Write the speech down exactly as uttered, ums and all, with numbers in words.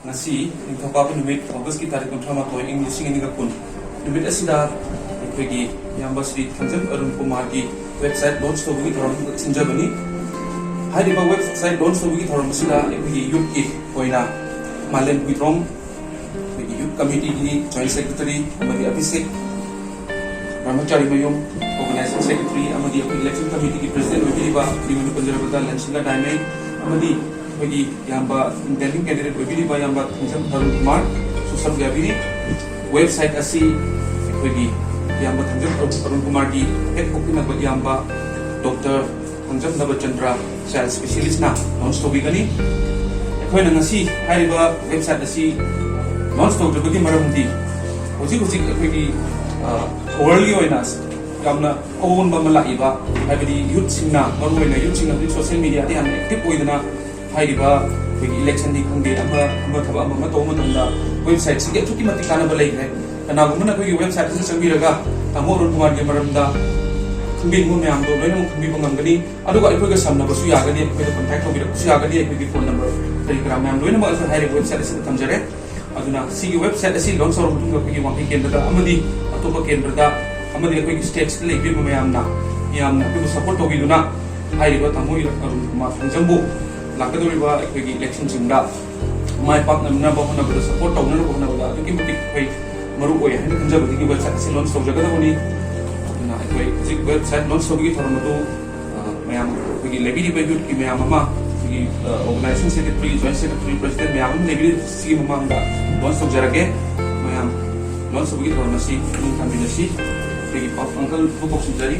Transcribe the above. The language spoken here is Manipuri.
ꯉꯁꯤ ꯅꯤꯡꯊꯧꯀꯥꯕ ꯅꯨꯃꯤꯠ, ꯑꯣꯒꯁꯀꯤ ꯇꯥꯔꯤꯛ ꯀꯨꯟꯊ꯭ꯔꯥ ꯃꯥꯊꯣꯏ, ꯏꯪ ꯂꯤꯁꯤꯡ ꯑꯅꯤꯒ ꯀꯨꯟ ꯅꯨꯃꯤꯠ ꯑꯁꯤꯗ ꯑꯩꯈꯣꯏꯒꯤ ꯏꯌꯥꯝꯕ ꯁ꯭ꯔꯤ ꯊꯥꯡꯖꯝ ꯑꯔꯨꯟ ꯀꯨꯃꯥꯔꯒꯤ ꯋꯦꯕꯁꯥꯏꯠ ꯂꯣꯟꯆ ꯇꯧꯕꯒꯤ ꯊꯧꯔꯝ ꯁꯤꯟꯖꯕꯅꯤ꯫ ꯍꯥꯏꯔꯤꯕ ꯋꯦꯕꯁꯥꯏꯠ ꯂꯣꯟꯆ ꯇꯧꯕꯒꯤ ꯊꯧꯔꯝ ꯑꯁꯤꯗ ꯑꯩꯈꯣꯏꯒꯤ ꯌꯨꯠꯀꯤ ꯑꯣꯏꯅ ꯃꯥꯂꯦꯝ ꯍꯨꯏꯗ꯭ꯔꯣꯝ, ꯑꯩꯈꯣꯏꯒꯤ ꯌꯨꯠ ꯀꯃꯤꯇꯤꯒꯤ ꯖꯣꯏꯟ ꯁꯦꯀ꯭ꯔꯦꯇꯔꯤ ꯑꯃꯗꯤ ꯑꯚꯤꯁꯦꯛ ꯕ꯭ꯔꯍꯃꯆꯥꯔꯤ ꯃꯌꯨꯝ, ꯑꯣꯔꯒꯅꯥꯏꯖꯤꯡ ꯁꯦꯀ꯭ꯔꯦꯇꯔꯤ ꯑꯃꯗꯤ ꯑꯩꯈꯣꯏ ꯏꯂꯦꯛꯁꯟ ꯀꯃꯤꯇꯤꯒꯤ ꯄ꯭ꯔꯁꯤꯗꯦꯟ ꯑꯣꯏꯕꯤꯔꯤꯕ ꯃꯤꯡ ꯑꯣꯏꯅ ꯄꯟꯖꯔꯕꯗ ꯂꯟꯁꯤꯡꯒ ꯗꯥꯏꯃꯩ, ꯑꯃꯗꯤ ꯑꯩꯈꯣꯏꯒꯤ ꯏꯌꯥꯝꯕ ꯏꯟꯇꯦꯟꯗꯤꯡ ꯀꯦꯟꯗꯤꯗꯦꯠ ꯑꯣꯏꯕꯤꯔꯤꯕ ꯏꯌꯥꯝꯕ ꯊꯥꯡꯖꯝ ꯑꯔꯨꯟ ꯀꯨꯃꯥꯔ ꯁꯨꯁꯝ ꯌꯥꯕꯤꯔꯤ꯫ ꯋꯦꯕꯁꯥꯏꯠ ꯑꯁꯤ ꯑꯩꯈꯣꯏꯒꯤ ꯏꯌꯥꯝꯕ ꯊꯥꯡꯖꯝ ꯑꯔꯨꯟ ꯀꯨꯃꯥꯔꯒꯤ ꯍꯦꯛ ꯄꯣꯛꯃꯤꯟꯅꯕ ꯏꯌꯥꯝꯕ ꯗꯣꯛꯇꯔ ꯊꯥꯡꯖꯝ ꯅꯕꯆꯟꯗ꯭ꯔ, ꯆꯥꯏꯜ ꯁ꯭ꯄꯦꯁꯤꯌꯦꯂꯤꯁꯅ ꯂꯣꯟꯆ ꯇꯧꯕꯤꯒꯅꯤ꯫ ꯑꯩꯈꯣꯏꯅ ꯉꯁꯤ ꯍꯥꯏꯔꯤꯕ ꯋꯦꯕꯁꯥꯏꯠ ꯑꯁꯤ ꯂꯣꯟꯆ ꯇꯧꯖꯕꯒꯤ ꯃꯔꯝꯗꯤ ꯍꯧꯖꯤꯛ ꯍꯧꯖꯤꯛ ꯑꯩꯈꯣꯏꯒꯤ, ꯑ, ꯋꯥꯔꯜꯒꯤ ꯑꯣꯏꯅ ꯌꯥꯝꯅ ꯑꯑꯣꯟꯕ ꯑꯃ ꯂꯥꯛꯏꯕ, ꯍꯥꯏꯕꯗꯤ ꯌꯨꯠꯁꯤꯡꯅ, ꯃꯔꯨꯑꯣꯏꯅ ꯌꯨꯠꯁꯤꯡꯅ ꯍꯧꯖꯤꯛ ꯁꯣꯁꯤꯌꯦꯜ ꯃꯤꯗꯤꯌꯥꯗ ꯌꯥꯝꯅ ꯑꯦꯛꯇꯤꯚ ꯑꯣꯏꯗꯅ ꯍꯥꯏꯔꯤꯕ ꯑꯩꯈꯣꯏꯒꯤ ꯏꯂꯦꯛꯁꯟꯅꯤ ꯈꯪꯗꯦ, ꯑꯃ, ꯑꯃ ꯊꯕꯛ ꯑꯃ ꯑꯃ ꯇꯧꯕ ꯃꯇꯝꯗ ꯋꯦꯕꯁꯥꯏꯠꯁꯤꯒꯤ ꯑꯗꯨꯛꯀꯤ ꯃꯇꯤꯛ ꯀꯥꯟꯅꯕ ꯂꯩꯈ꯭ꯔꯦ꯫ ꯀꯅꯥꯒꯨꯝꯕꯅ ꯑꯩꯈꯣꯏꯒꯤ ꯋꯦꯕꯁꯥꯏꯠ ꯑꯁꯤꯗ ꯆꯪꯕꯤꯔꯒ ꯇꯥꯃꯣ ꯑꯔꯨꯟ ꯀꯨꯃꯥꯔꯒꯤ ꯃꯔꯝꯗ ꯈꯪꯕꯤꯅꯤꯡꯕ ꯃꯌꯥꯝꯗꯣ ꯂꯣꯏꯅꯃꯛ ꯈꯪꯕꯤꯕ ꯉꯝꯒꯅꯤ꯫ ꯑꯗꯨꯒ ꯑꯩꯈꯣꯏꯒ ꯁꯝꯅꯕꯁꯨ ꯌꯥꯒꯅꯤ, ꯑꯩꯈꯣꯏꯗ ꯀꯣꯟꯇꯦꯛ ꯇꯧꯕꯤꯔꯛꯄꯁꯨ ꯌꯥꯒꯅꯤ꯫ ꯑꯩꯈꯣꯏꯒꯤ ꯐꯣꯟ ꯅꯝꯕꯔ ꯀꯔꯤ ꯀꯔꯥ ꯃꯌꯥꯝ ꯂꯣꯏꯅꯃꯛ ꯑꯩꯈꯣꯏ ꯍꯥꯏꯔꯤꯕ ꯋꯦꯕꯁꯥꯏꯠ ꯑꯁꯤꯗ ꯊꯝꯖꯔꯦ꯫ ꯑꯗꯨꯅ ꯁꯤꯒꯤ ꯋꯦꯕꯁꯥꯏꯠ ꯑꯁꯤ ꯂꯣꯟꯆ ꯇꯧꯔꯕ ꯃꯇꯨꯡꯗ ꯑꯩꯈꯣꯏꯒꯤ ꯋꯥꯡꯈꯩ ꯀꯦꯟꯗ꯭ꯔꯗ ꯑꯃꯗꯤ ꯑꯇꯣꯞꯄ ꯀꯦꯟꯗ꯭ꯔꯗ ꯑꯃꯗꯤ ꯑꯩꯈꯣꯏꯒꯤ ꯁ꯭ꯇꯦꯠꯁꯇ ꯂꯩꯕꯤꯕ ꯃꯌꯥꯝꯅ, ꯃꯌꯥꯝꯅ ꯑꯩꯈꯣꯏꯕꯨ ꯁꯄꯣꯔꯠ ꯇꯧꯕꯤꯗꯨꯅ ꯍꯥꯏꯔꯤꯕ ꯇꯥꯃꯣ ꯑꯔꯨꯟ ꯀꯨꯃꯥꯔ ꯊꯥꯡꯖꯝꯕꯨ ꯂꯥꯛꯀꯗꯧꯔꯤꯕ ꯑꯩꯈꯣꯏꯒꯤ ꯏꯂꯦꯛꯁꯟꯁꯤꯡꯗ ꯃꯥꯏ ꯄꯥꯛꯅꯅꯕ ꯍꯣꯠꯅꯕꯗ, ꯁꯄꯣꯔꯠ ꯇꯧꯅꯅꯕ ꯍꯣꯠꯅꯕꯗ ꯑꯗꯨꯛꯀꯤ ꯃꯇꯤꯛ ꯑꯩꯈꯣꯏ ꯃꯔꯨ ꯑꯣꯏ ꯍꯥꯏꯅ ꯈꯟꯖꯕꯗꯒꯤ ꯋꯦꯕꯁꯥꯏꯠ ꯑꯁꯤ ꯂꯣꯟꯆ ꯇꯧꯖꯒꯗꯕꯅꯤ꯫ ꯑꯗꯨꯅ ꯑꯩꯈꯣꯏ ꯍꯧꯖꯤꯛ ꯋꯦꯕꯁꯥꯏꯠ ꯂꯣꯟꯆ ꯇꯧꯕꯒꯤ ꯊꯧꯔꯝ ꯑꯗꯨ, ꯑ, ꯃꯌꯥꯝ ꯑꯩꯈꯣꯏꯒꯤ ꯂꯩꯕꯤꯔꯤꯕ ꯌꯨꯠꯀꯤ ꯃꯌꯥꯝ ꯑꯃ, ꯑꯩꯈꯣꯏꯒꯤ, ꯑ, organising secretary, join secretary, president ꯃꯌꯥꯝ ꯑꯃ ꯂꯩꯕꯤꯔꯤꯕꯁꯤꯒꯤ ꯃꯃꯥꯡꯗ ꯂꯣꯟꯆ ꯇꯧꯖꯔꯒꯦ꯫ ꯃꯌꯥꯝ ꯂꯣꯟꯆ ꯇꯧꯕꯒꯤ ꯊꯧꯔꯝ ꯑꯁꯤ ꯄꯨꯛꯅꯤꯡ ꯊꯝꯃꯤꯟꯅꯁꯤ꯫ ꯑꯩꯈꯣꯏꯒꯤ ꯄꯥꯎ ꯑꯪꯀꯜꯕꯨ ꯀꯧꯁꯤꯟꯖꯔꯤ꯫